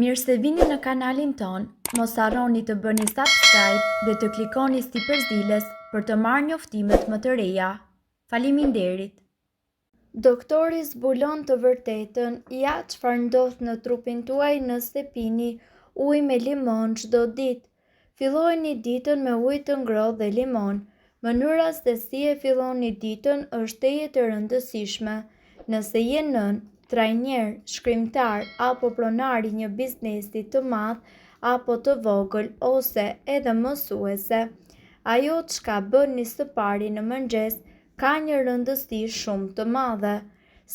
Mirë se vini në kanalin tonë, mos harroni të bëni subscribe dhe të klikoni sipër ziles për të marrë njoftimet më të reja. Faleminderit! Doktori zbulon të vërtetën, ja çfarë ndodh në trupin tuaj nëse pini ujë me limon çdo ditë. Fillojeni ditën me ujë të ngrohtë dhe limon. Mënyra se si e filloni ditën është tejet e rëndësishme. Nëse je nënë, trajner, shkrimtar apo pronar i një biznesi të madh apo të vogël ose edhe mësuese, ajo çka bëni së pari në mëngjes ka një rëndësi shumë të madhe.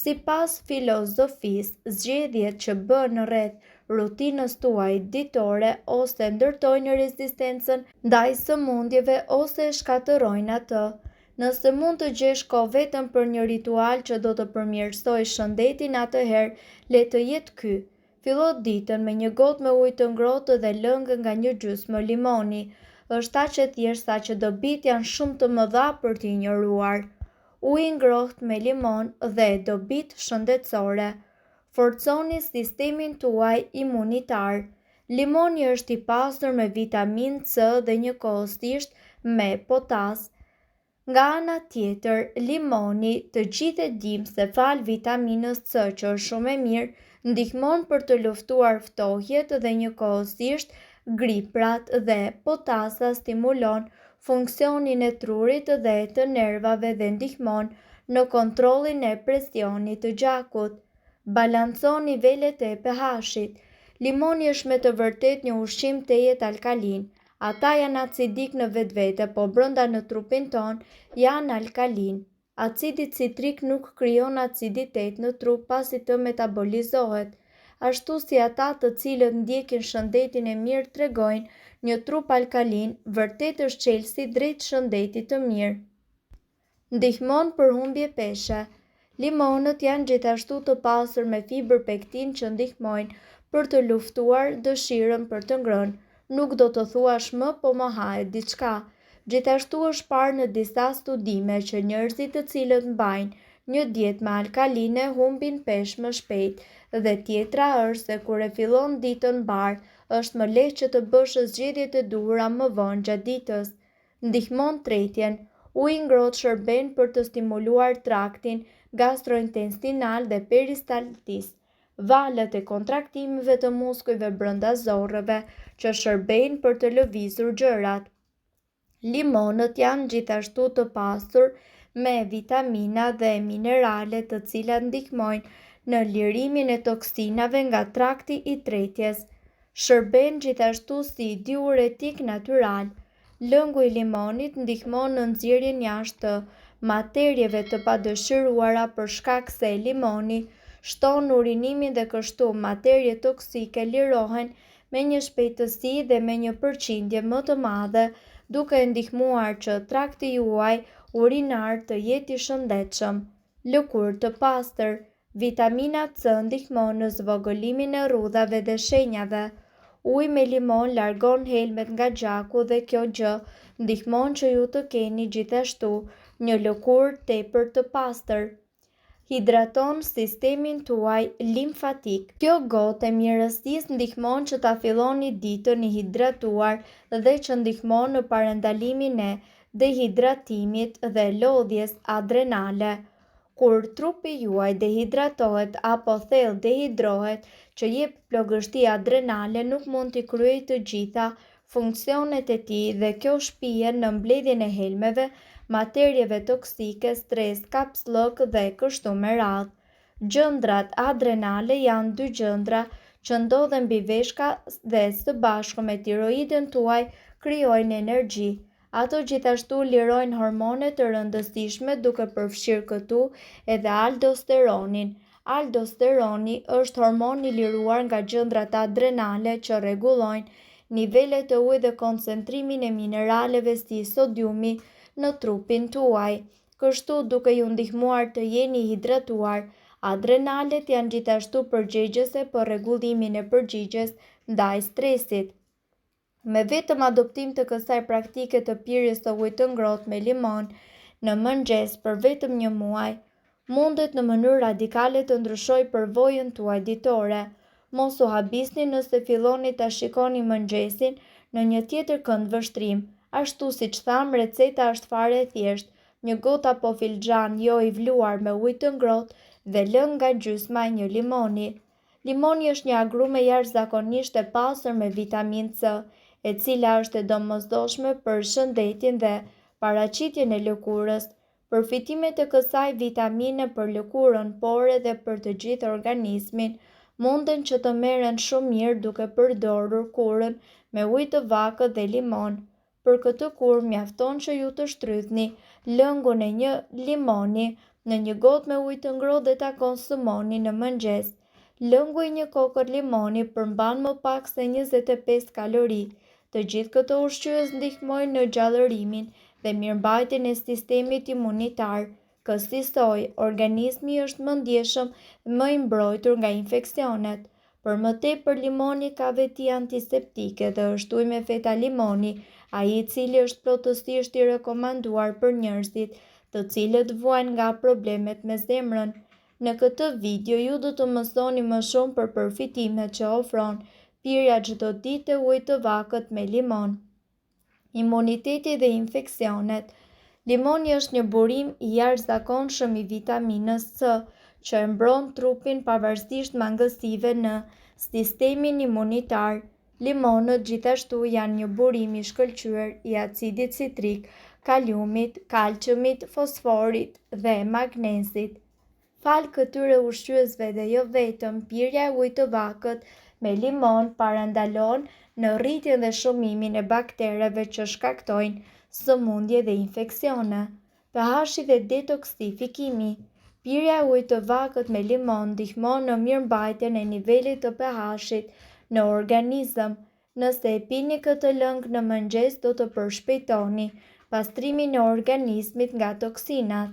Sipas filozofisë, zgjedhjet që bën rreth rutinës tuaj ditore ose ndërtojnë rezistencën ndaj sëmundjeve ose e shkatërrojnë atë. Nëse mund të gjesh kohë vetëm për një ritual që do të përmirësojë shëndetin atëherë le të jetë ky. Fillo ditën me një gotë me ujë të ngrohtë dhe lëng nga një gjysmë limoni. Është aq e thjeshtë sa që dobitë janë shumë të mëdha për t'i injoruar. Ujë i ngrohtë me limon dhe dobitë shëndetësore. Forconi sistemin tuaj imunitar. Limoni është i pasur me vitaminë C dhe njëkohësisht me potas. Nga ana tjetër, limoni, të gjithë e dimë se falë vitaminës C që është shumë e mirë, ndihmon për të luftuar ftohjet dhe njëkohësisht griprat dhe potasa stimulon funksionin e trurit dhe të nervave dhe ndihmon në kontrollin e presionit të gjakut. Balancon nivelet e pH-it. Limoni është me të vërtetë një ushqim tejet alkalin. Ata janë acidikë në vetvete, po brenda në trupin tonë janë alkalinë. Acidi citrik nuk krijon aciditet në trup pasi të metabolizohet. Ashtu si ata të cilët ndjekin shëndetin e mirë tregojnë, një trup alkalin vërtet është çelësi drejt shëndetit të mirë. Ndihmon për humbje peshe. Limonët janë gjithashtu të pasur me fibër pektinë që ndihmojnë për të luftuar dëshirën për të ngrënë. Nuk do të thuash më po më hahet diçka. Gjithashtu është parë në disa studime që njerëzit të cilët mbajnë një dietë më alkaline humbin peshë më shpejt dhe tjetra është se kur e fillon ditën mbarë është më lehtë që të bësh zgjedhjet e duhura më vonë gjatë ditës. Ndihmon tretjen. Uji i ngrohtë shërben për të stimuluar traktin gastrointestinal dhe peristaltis, valët e kontraktimeve të muskujve brenda zorrëve që shërbejnë për të lëvizur gjërat. Limonët janë gjithashtu të pasur me vitamina dhe minerale të cilat ndihmojnë në lirimin e toksinave nga trakti i tretjes. Shërben gjithashtu si diuretik natyral. Lëngu i limonit ndihmon në nxjerrjen jashtë të materieve të padëshiruara për shkak se limoni shton urinimin dhe kështu materiet toksike lirohen me një shpejtësi dhe me një përqindje më të madhe, duke ndihmuar që trakti juaj urinar të jetë i shëndetshëm. Lëkurë të pastër, Vitamina C ndihmon në zvogëlimin e rrudhave dhe shenjave. Uji me limon largon helmet nga gjaku dhe kjo gjë ndihmon që ju të keni gjithashtu një lëkurë tepër të pastër. Hidraton sistemin tuaj limfatik. Kjo gotë e mirësisë ndihmon që ta filloni ditën i hidratuar dhe që ndihmon në parandalimin e dehidratimit dhe lodhjes adrenale. Kur trupi juaj dehidratohet apo thellë dehidrohet, që jep plogështi adrenale nuk mund t'i kryejë të gjitha funksionet e tij dhe kjo shpie në mbledhjen e helmeve, materieve toksike, stres, kapsllëk dhe kështu me radhë. Gjëndrat adrenale janë dy gjëndra që ndodhen mbi veshka dhe së bashku me tiroiden tuaj krijojnë energji. Ato gjithashtu lirojnë hormone të rëndësishme duke përfshirë këtu edhe aldosteronin. Aldosteroni është hormon i liruar nga gjëndrat adrenale që rregullojnë nivelet e ujit dhe koncentrimin e mineraleve si sodiumi në trupin tuaj. Kështu duke ju ndihmuar të jeni hidratuar. Adrenalet janë gjithashtu përgjegjëse për rregullimin e përgjigjes ndaj stresit. Me vetëm adoptim të kësaj praktike të pirjes së ujit të ngrohtë me limon në mëngjes për vetëm një muaj, mundet në mënyrë radikale të ndryshojë përvojën tuaj ditore. Mos u habisni nëse filloni ta shikoni mëngjesin në një tjetër këndvështrim. Ashtu siç thamë, receta është fare e thjeshtë, një gotë apo filxhan jo i vluar me ujë të ngrohtë dhe lëng nga gjysma e një limoni. Limoni është një agrume jashtëzakonisht e pasur me vitaminë C, e cila është e domosdoshme për shëndetin dhe paraqitjen e lëkurës. Përfitimet e kësaj vitamine për lëkurën, por edhe për të gjithë organizmin, munden që të merren shumë mirë duke përdorur kurën me ujë të vakët dhe limon. Për këtë kurë mjafton që ju të shtrydhni lëngun e një limoni në një gotë me ujë të ngrohtë dhe ta konsumoni në mëngjes. Lëngu i një kokërr limoni përmban më pak se 25 kalori. Të gjithë këto ushqyes ndihmojnë në gjallërimin dhe mirëmbajtjen e sistemit imunitar. Kësisoj, organizmi është më ndjeshëm dhe më i mbrojtur nga infeksionet. Për më tepër, limoni ka veti antiseptike dhe është ujë me feta limoni, ai i cili është plotësisht i rekomanduar për njerëzit të cilët vuajnë nga problemet me zemrën. Në këtë video ju do të mësoni më shumë për përfitimet që ofron pirja çdo ditë e ujit të vakët me limon. Imuniteti dhe infeksionet. Limoni është një burim i jashtëzakonshëm i vitaminës C, që e mbron trupin pavarësisht mangësive në sistemin imunitar. Limonët gjithashtu janë një burim i shkëlqyer i acidit citrik, kaliumit, kalciumit, fosforit dhe magnezit. Falë këtyre ushqyesve dhe jo vetëm, pirja e ujit të vakët me limon parandalon në rritjen dhe shumimin e baktereve që shkaktojnë sëmundje dhe infeksione. pH-i dhe detoksifikimi. Pirja e ujit të vakët me limon ndihmon në mirëmbajtjen e nivelit të pH-it në organizëm. Nëse e pini këtë lëng në mëngjes do të përshpejtoni pastrimin e organizmit nga toksinat.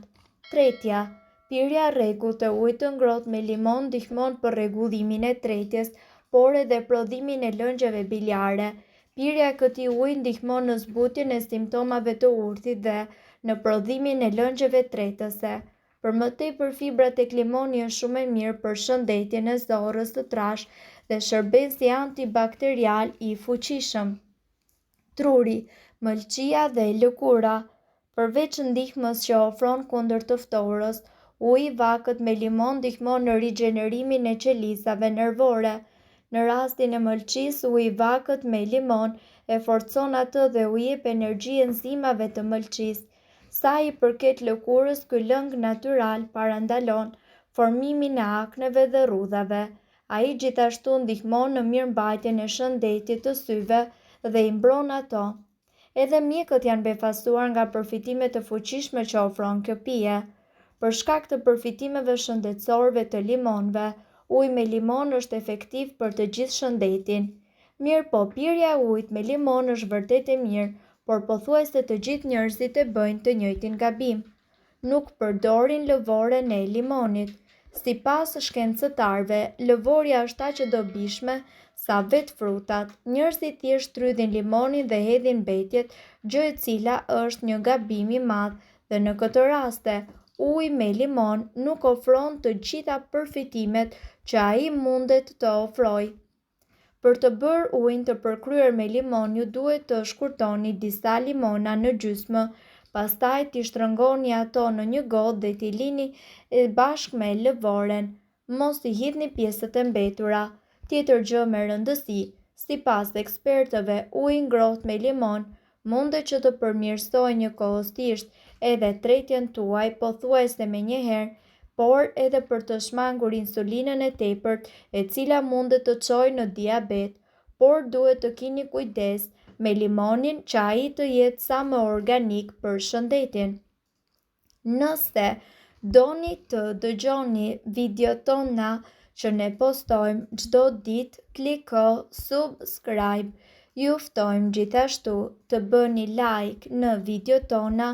Tretja. Pirja e rregullt e ujit të ngrohtë me limon ndihmon për rregullimin e tretjes, por edhe prodhimin e lëngjeve biliare. Pirja e këtij uji ndihmon në zbutjen e simptomave të urthit dhe në prodhimin e lëngjeve tretëse. Për më tepër fibra tek limoni është shumë e mirë për shëndetin e zorrës së trashë dhe shërben si antibakterial i fuqishëm. Truri, mëlçia dhe lëkura. Përveç ndihmës që ofron kundër të ftohurës, uji i vakët me limon ndihmon në rigjenerimin e qelizave nervore. Në rastin e mëlçisë, uji i vakët me limon e forcon atë dhe u jep energji enzimave të mëlçisë. Sa i përket lëkurës, ky lëng natyral parandalon formimin e akneve dhe rrudhave. Ai gjithashtu ndihmon në mirëmbajtjen e shëndetit të syve dhe i mbron ato. Edhe mjekët janë befasuar nga përfitimet e fuqishme që ofron kjo pije. Për shkak të përfitimeve shëndetësorëve të limonëve, uji me limon është efektiv për të gjithë shëndetin. Mirëpo, pirja e ujit me limon është vërtet e mirë, por pothuajse të gjithë njerëzit e bëjnë të njëjtin gabim. Nuk përdorin lëvoren e limonit. Sipas shkencëtarëve, lëvorja është aq e dobishme sa vetë frutat. Njerëzit thjesht shtrydhin limonin dhe hedhin mbetjet, gjë e cila është një gabim i madh dhe në këto raste, uji me limon nuk ofron të gjitha përfitimet që ai mundet të ofrojë. Për të bërë ujin të përkryer me limon ju duhet të shkurtoni disa limona në gjysmë, pastaj t'i shtrëngoni ato në një gotë dhe t'i lini bashkë me lëvoren. Mos i hidhni pjesët e mbetura. Tjetër gjë me rëndësi, sipas ekspertëve, uji i ngrohtë me limon mundet që të përmirësojë njëkohësisht edhe tretjen tuaj pothuajse menjëherë, por edhe për të shmangur insulinën e tepërt e cila mundet të çojë në diabet, por duhet të kini kujdes me limonin që ai të jetë sa më organik për shëndetin. Nëse doni të dëgjoni videot tona që ne postojmë çdo ditë, kliko subscribe. Ju ftojmë gjithashtu të bëni like në videot tona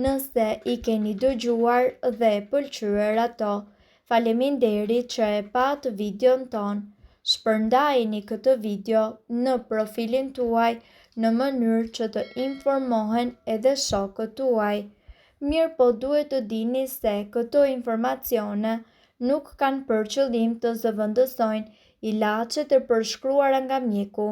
nëse i keni dëgjuar dhe pëlqyer ato. Faleminderit që e patë videon tonë. Shpërndajeni këtë video në profilin tuaj në mënyrë që të informohen edhe shokët tuaj. Mirëpo duhet të dini se këto informacione nuk kanë për qëllim të zëvendësojnë ilaçet e përshkruara nga mjeku.